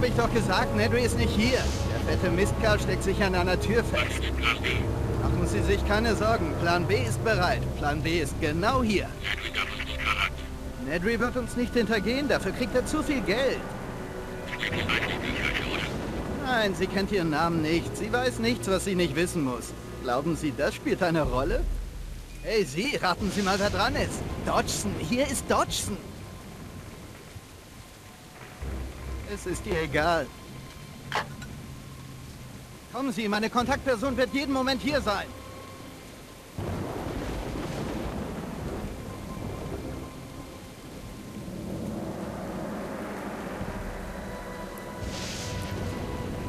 Habe ich doch gesagt, Nedry ist nicht hier. Der fette Mistkerl steckt sich an einer Tür fest. Machen Sie sich keine Sorgen. Plan B ist bereit. Plan B ist genau hier. Nedry wird uns nicht hintergehen. Dafür kriegt er zu viel Geld. Nein, sie kennt ihren Namen nicht. Sie weiß nichts, was sie nicht wissen muss. Glauben Sie, das spielt eine Rolle? Hey, Sie, raten Sie mal, wer dran ist. Dodgson, hier ist Dodgson. Es ist ihr egal. Kommen Sie, meine Kontaktperson wird jeden Moment hier sein.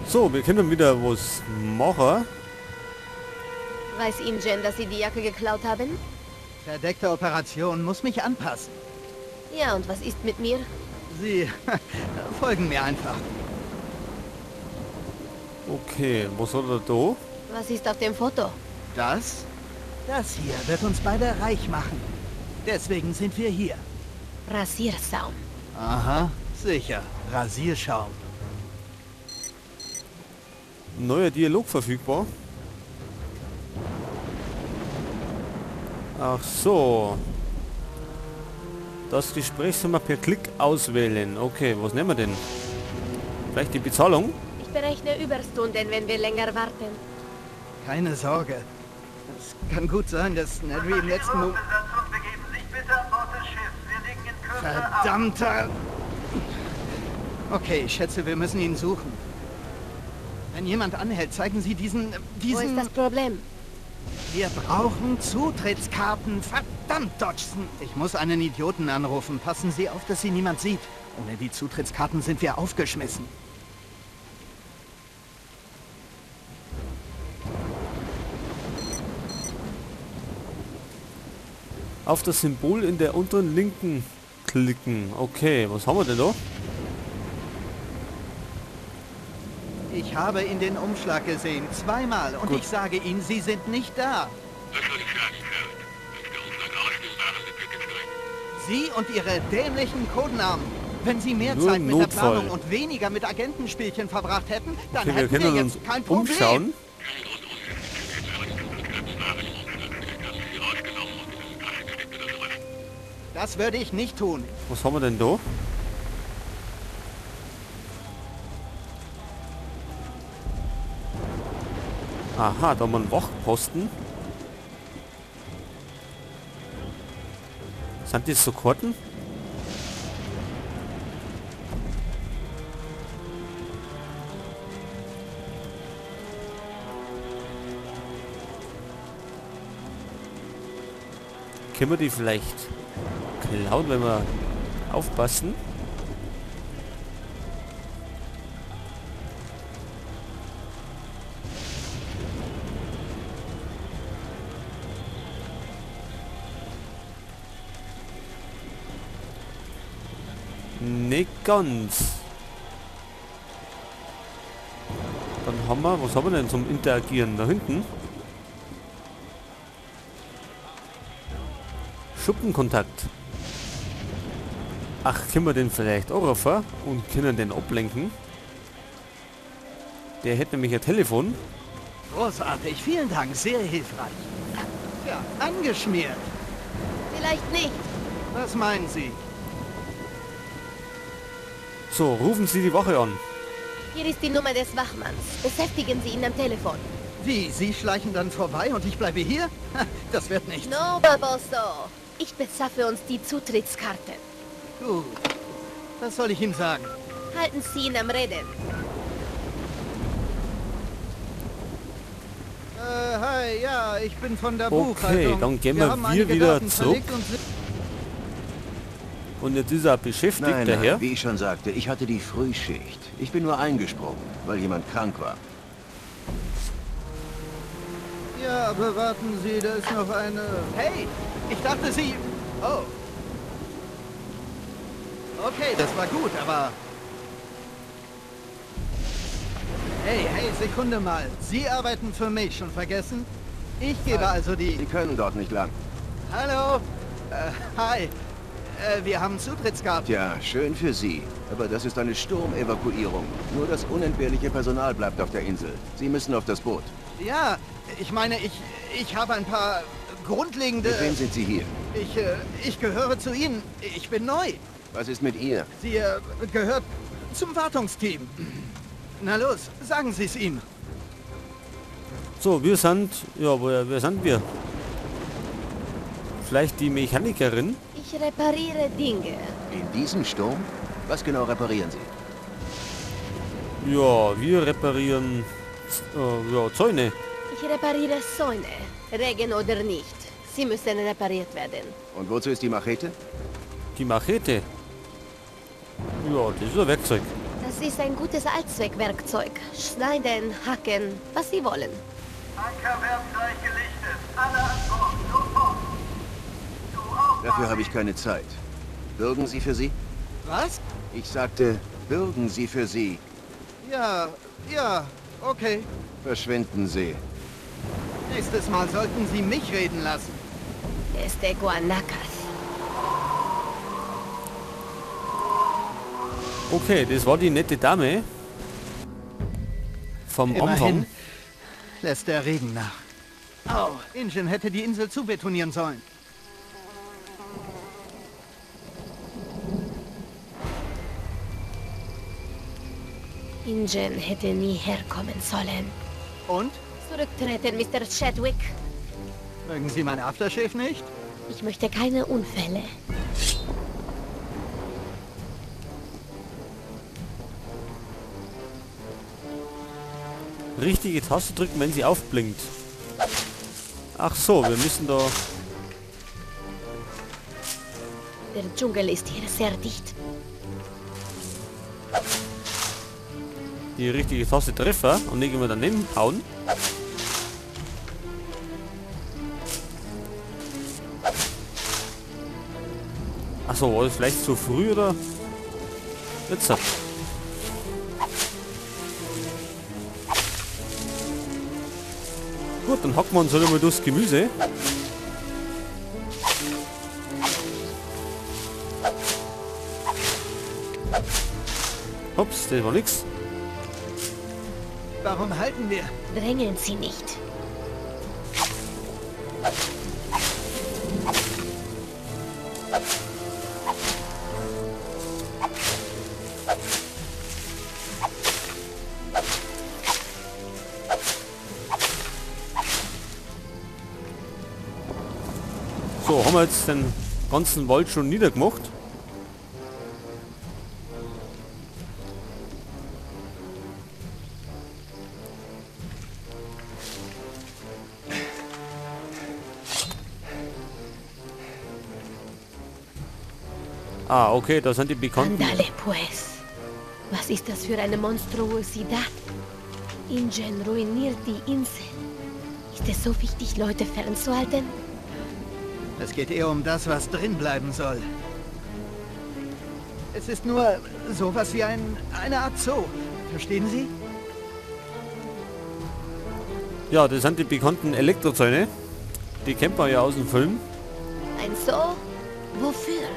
So, wir können wieder was machen. Weiß InGen, dass Sie die Jacke geklaut haben? Verdeckte Operation, muss mich anpassen. Ja, und was ist mit mir? Sie folgen mir einfach. Okay, was hat er da? Was ist auf dem Foto? Das? Das hier wird uns beide reich machen. Deswegen sind wir hier. Rasiersaum. Aha, sicher. Rasierschaum. Neuer Dialog verfügbar. Ach so. Das Gespräch soll man per Klick auswählen. Okay, was nehmen wir denn? Vielleicht die Bezahlung? Ich berechne Überstunden, wenn wir länger warten. Keine Sorge. Es kann gut sein, dass Nedry im letzten Moment... Verdammter! Okay, ich schätze, wir müssen ihn suchen. Wenn jemand anhält, zeigen Sie diesen... Wo ist das Problem? Wir brauchen Zutrittskarten. Verdammt, Dodgson! Ich muss einen Idioten anrufen. Passen Sie auf, dass Sie niemand sieht. Ohne die Zutrittskarten sind wir aufgeschmissen. Auf das Symbol in der unteren linken klicken. Okay, was haben wir denn da? Ich habe in den Umschlag gesehen, zweimal. Und Gut. Ich sage Ihnen, Sie sind nicht da. Sie und Ihre dämlichen Codenamen. Wenn Sie mehr Nur Zeit mit der Notfall. Planung und weniger mit Agentenspielchen verbracht hätten, dann Okay, wir hätten wir können jetzt uns kein Problem. umschauen. Das würde ich nicht tun. Was haben wir denn da? Aha, da haben wir einen Wachposten. Sind das so Karten? Können wir die vielleicht klauen, wenn wir aufpassen? Nicht ganz. Dann haben wir, was haben wir denn zum Interagieren da hinten? Schuppenkontakt. Ach, können wir den vielleicht auch rauf und können den ablenken? Der hätte nämlich ein Telefon. Großartig, vielen Dank, sehr hilfreich. Ja, angeschmiert. Vielleicht nicht. Was meinen Sie? So, rufen Sie die Wache an. Hier ist die Nummer des Wachmanns. Beschäftigen Sie ihn am Telefon. Wie, Sie schleichen dann vorbei und ich bleibe hier? Das wird nichts. No, Barbosso. Ich beschaffe uns die Zutrittskarte. Gut. Was soll ich ihm sagen? Halten Sie ihn am Reden. Hi, ja, ich bin von der Okay, Buchhaltung. dann gehen wir haben einige wieder Daten zurück. verlegt und sind- Und jetzt ist er beschäftigt, Nein, der nein, Herr. wie ich schon sagte, ich hatte die Frühschicht. Ich bin nur eingesprungen, weil jemand krank war. Ja, aber warten Sie, da ist noch eine... Hey, ich dachte Sie... Oh. Okay, das war gut, aber... Hey, hey, Sekunde mal. Sie arbeiten für mich, schon vergessen? Ich gebe also die... Sie können dort nicht lang. Hallo? Hi. Wir haben Zutrittskarten. Tja, schön für Sie. Aber das ist eine Sturmevakuierung. Nur das unentbehrliche Personal bleibt auf der Insel. Sie müssen auf das Boot. Ja, ich meine, ich habe ein paar grundlegende... Mit wem sind Sie hier? Ich gehöre zu Ihnen. Ich bin neu. Was ist mit ihr? Sie gehört zum Wartungsteam. Na los, sagen Sie es ihm. So, wir sind... Ja, wer sind wir? Vielleicht die Mechanikerin? Ich repariere Dinge. In diesem Sturm? Was genau reparieren Sie? Ja, wir reparieren ja, Zäune. Ich repariere Zäune. Regen oder nicht. Sie müssen repariert werden. Und wozu ist die Machete? Die Machete? Ja, das ist ein Werkzeug. Das ist ein gutes Allzweckwerkzeug. Schneiden, hacken, was Sie wollen. Anker werden gleich gelichtet. Alle an Bord, sofort. Du auch, Dafür habe ich keine Zeit. Bürgen Sie für sie? Was? Ich sagte, bürgen Sie für sie. Ja, ja, okay. Verschwinden Sie. Nächstes Mal sollten Sie mich reden lassen. Este Guanacas. Okay, das war die nette Dame. Vom Immerhin Anfang. Lässt der Regen nach. Au, InGen hätte die Insel zubetonieren sollen. InGen hätte nie herkommen sollen. Und? Zurücktreten, Mr. Chadwick. Mögen Sie mein Aftershave nicht? Ich möchte keine Unfälle. Richtige Taste drücken, wenn sie aufblinkt. Ach so, wir müssen da... Der Dschungel ist hier sehr dicht. Die richtige Taste treffen und nicht immer daneben hauen. Ach so, war das vielleicht zu früh oder? Jetzt. Gut, dann hacken wir uns halt mal durchs Gemüse. Ups, das war nix. Warum halten wir? Drängeln Sie nicht. So, haben wir jetzt den ganzen Wald schon niedergemacht. Ah, okay, da sind die bekannten. Ándale pues. Was ist das für eine Monstruosidad? InGen ruiniert die Insel. Ist es so wichtig, Leute fernzuhalten? Es geht eher um das, was drin bleiben soll. Es ist nur sowas wie eine Art Zoo. Verstehen Sie? Ja, das sind die bekannten Elektrozäune. Die kennt man ja aus dem Film. Ein Zoo? Wofür?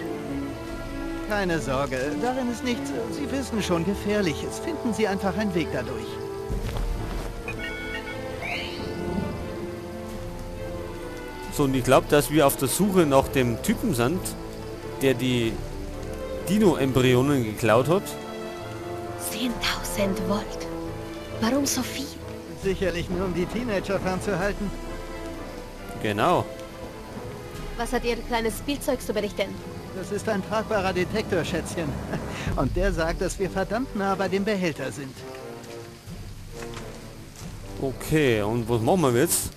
Keine Sorge, darin ist nichts, Sie wissen schon, Gefährliches. Finden Sie einfach einen Weg dadurch. So, und ich glaube, dass wir auf der Suche nach dem Typen sind, der die Dino-Embryonen geklaut hat. 10.000 Volt. Warum so viel? Sicherlich nur, um die Teenager fernzuhalten. Genau. Was hat Ihr kleines Spielzeug zu berichten? Das ist ein tragbarer Detektor, Schätzchen. Und der sagt, dass wir verdammt nah bei dem Behälter sind. Okay, und was machen wir jetzt?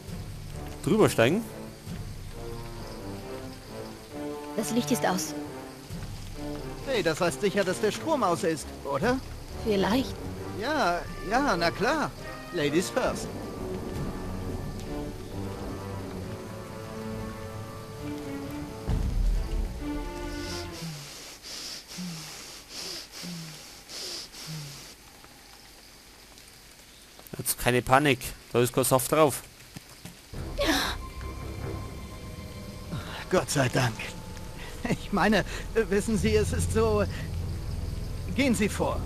Drüber steigen? Das Licht ist aus. Hey, das heißt sicher, dass der Strom aus ist, oder? Vielleicht. Ja, ja, na klar. Ladies first. Jetzt keine Panik, da ist kein Saft drauf. Gott sei Dank. Ich meine, wissen Sie, es ist so... Gehen Sie vor.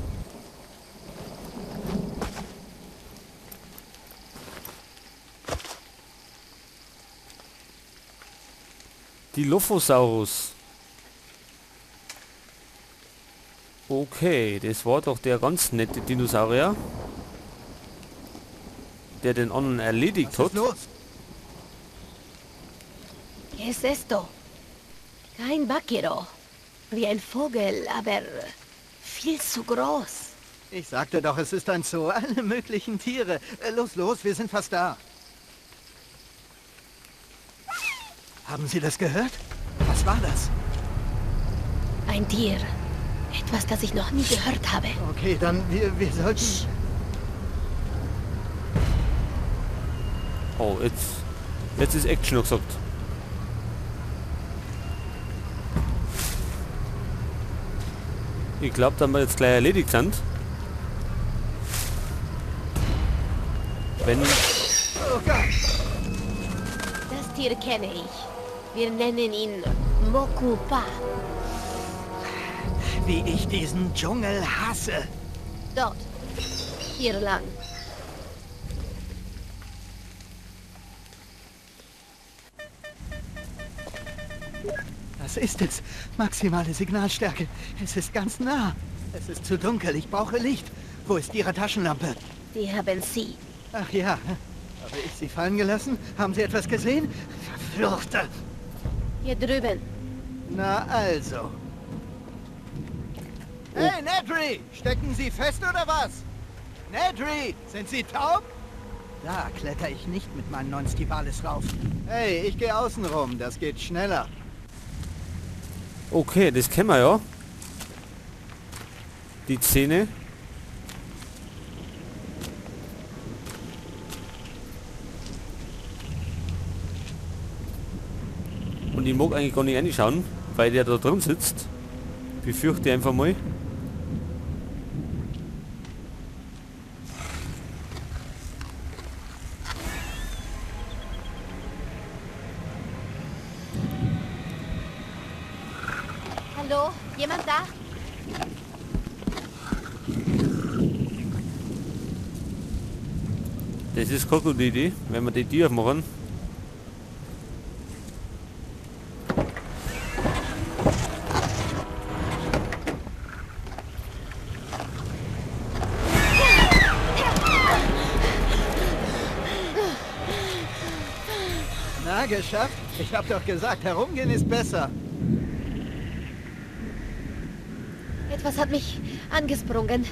Dilophosaurus. Okay, das war doch der ganz nette Dinosaurier, der den anderen erledigt hat. Was ist los? ¿Qué es esto? Kein Vaquero. Wie ein Vogel, aber viel zu groß. Ich sagte doch, es ist ein Zoo. Alle möglichen Tiere. Los, los, wir sind fast da. Haben Sie das gehört? Was war das? Ein Tier. Etwas, das ich noch nie gehört habe. Okay, dann wir sollten... Oh, jetzt ist Action gesagt. Ich glaube, dass wir jetzt gleich erledigt sind. Wenn... Oh Gott. Das Tier kenne ich. Wir nennen ihn Mokupa. Wie ich diesen Dschungel hasse. Dort. Hier lang. Das ist es. Maximale Signalstärke. Es ist ganz nah. Es ist zu dunkel. Ich brauche Licht. Wo ist Ihre Taschenlampe? Die haben Sie. Ach ja. Habe ich sie fallen gelassen? Haben Sie etwas gesehen? Verfluchte! Hier drüben. Na also. Oh. Hey, Nedry! Stecken Sie fest oder was? Nedry! Sind Sie taub? Da kletter ich nicht mit meinen 9 Stivales rauf. Hey, ich gehe außen rum. Das geht schneller. Okay, das kennen wir ja. Die Szene. Und ich mag eigentlich gar nicht reinschauen, weil der da drin sitzt. Befürchte einfach mal. Hallo, jemand da? Das ist keine gute Idee, wenn wir die Tür aufmachen. Na, geschafft? Ich hab doch gesagt, herumgehen ist besser. Etwas hat mich angesprungen.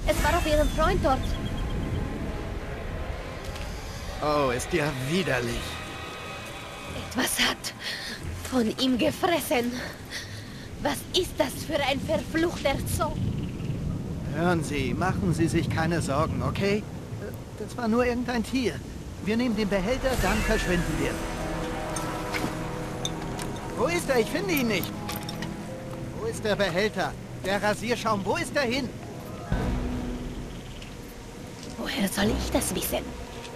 Es war auf ihrem Freund dort. Oh, ist ja widerlich. Etwas hat von ihm gefressen. Was ist das für ein verfluchter Zoo? Hören Sie, machen Sie sich keine Sorgen, okay? Das war nur irgendein Tier. Wir nehmen den Behälter, dann verschwinden wir. Wo ist er? Ich finde ihn nicht. Wo ist der Behälter? Der Rasierschaum, wo ist er hin? Woher soll ich das wissen?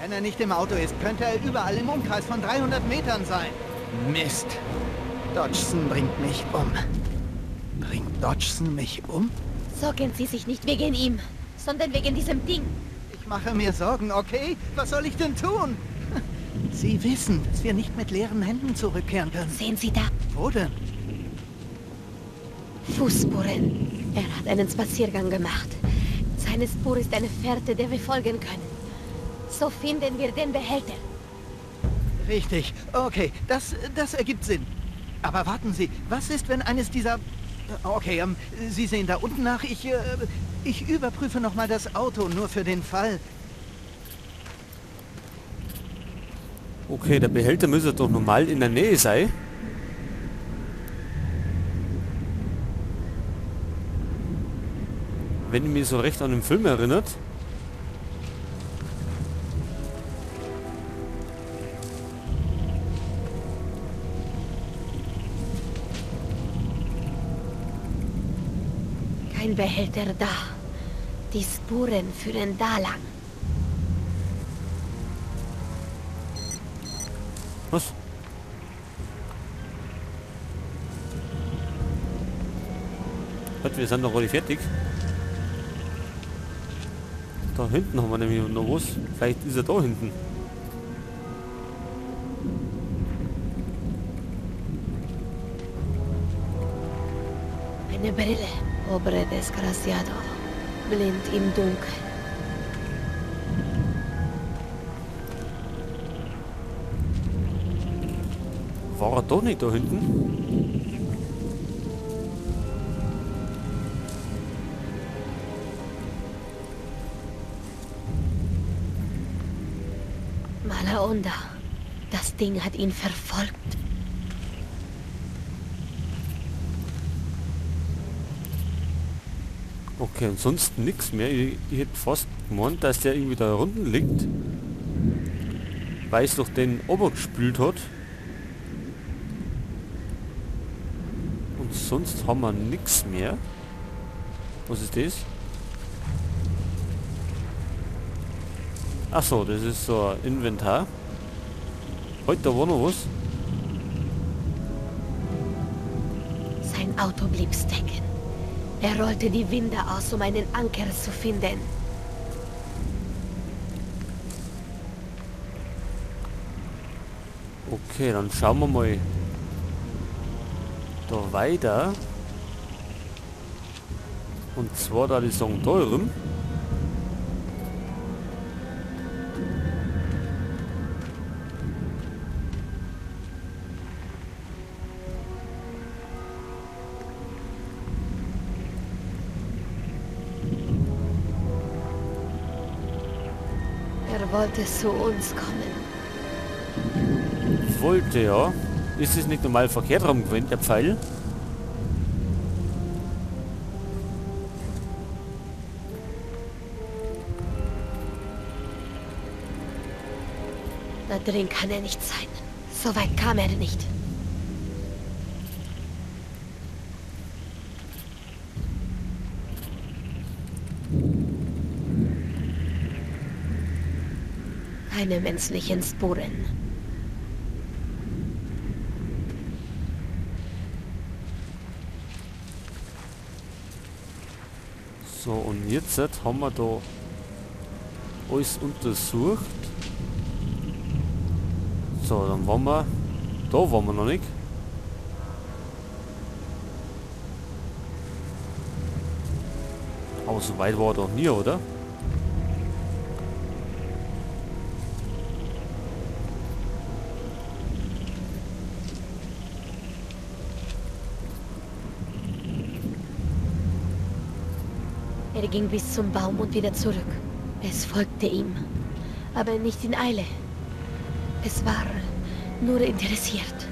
Wenn er nicht im Auto ist, könnte er überall im Umkreis von 300 Metern sein. Mist. Dodgson bringt mich um. Bringt Dodgson mich um? Sorgen Sie sich nicht wegen ihm, sondern wegen diesem Ding. Ich mache mir Sorgen, okay? Was soll ich denn tun? Sie wissen, dass wir nicht mit leeren Händen zurückkehren können. Sehen Sie da? Wo denn? Fußspuren. Er hat einen Spaziergang gemacht. Seine Spur ist eine Fährte, der wir folgen können. So finden wir den Behälter. Richtig. Okay, das ergibt Sinn. Aber warten Sie, was ist, wenn eines dieser... Okay, Sie sehen da unten nach. Ich überprüfe nochmal das Auto, nur für den Fall. Okay, der Behälter müsste doch normal in der Nähe sein. Wenn ich mich so recht an den Film erinnert. Kein Behälter da. Die Spuren führen da lang. Was? Warte, wir sind noch alle fertig. Da hinten haben wir nämlich noch was. Vielleicht ist er da hinten. Eine Brille. Pobre desgraciado. Blind im Dunkeln. War er doch nicht da hinten? Mala onda. Das Ding hat ihn verfolgt. Okay, und sonst nichts mehr. Ich hätte fast gemeint, dass der irgendwie da unten liegt. Weil es doch den obergespült hat. Und sonst haben wir nichts mehr. Was ist das? Ach so, das ist so ein Inventar. Heute, da war noch was. Sein Auto blieb stecken. Er rollte die Winde aus, um einen Anker zu finden. Okay, dann schauen wir mal da weiter. Und zwar da die sagen da rum. Er wollte zu uns kommen. Wollte, ja. Ist es nicht normal verkehrt rum gewesen, der Pfeil? Da drin kann er nicht sein. So weit kam er nicht. Keine menschlichen Spuren. So, und jetzt haben wir da alles untersucht. So, dann waren wir... Da waren wir noch nicht. Aber so weit war er doch nie, oder? Er ging bis zum Baum und wieder zurück. Es folgte ihm, aber nicht in Eile. Es war nur interessiert.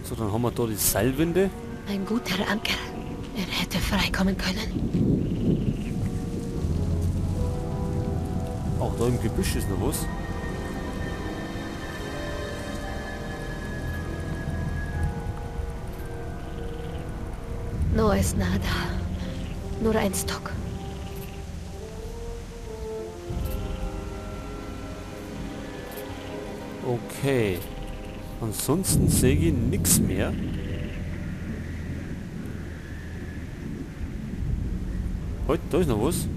So, dann haben wir da die Seilwinde. Ein guter Anker. Er hätte freikommen können. Auch da im Gebüsch ist noch was. No es nada. Nur ein Stock. Okay. Ansonsten sehe ich nichts mehr. Heute, da ist noch was.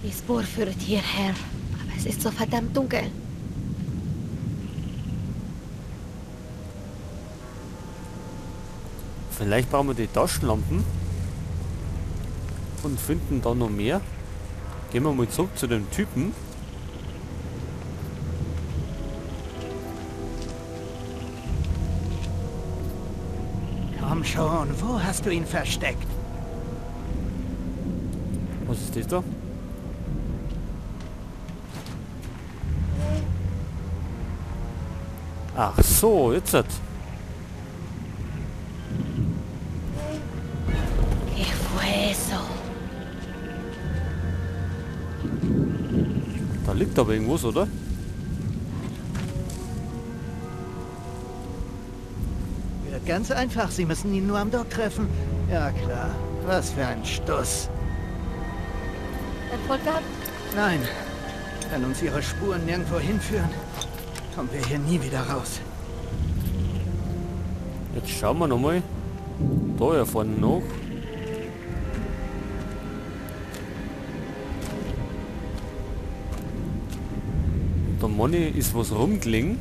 Die Spur führt hierher, aber es ist so verdammt dunkel. Vielleicht brauchen wir die Taschenlampen und finden da noch mehr. Gehen wir mal zurück zu dem Typen. Komm schon, wo hast du ihn versteckt? Was ist das da? Ach so, jetzt hat. ¿Qué fue eso? Da liegt aber irgendwas, oder? Wird ganz einfach. Sie müssen ihn nur am Dock treffen. Ja klar. Was für ein Stuss. Erfolg gehabt? Nein. Wenn uns ihre Spuren nirgendwo hinführen, kommen wir hier nie wieder raus. Jetzt schauen wir nochmal. Da ja vorne noch. Der Money ist was rumgelegen.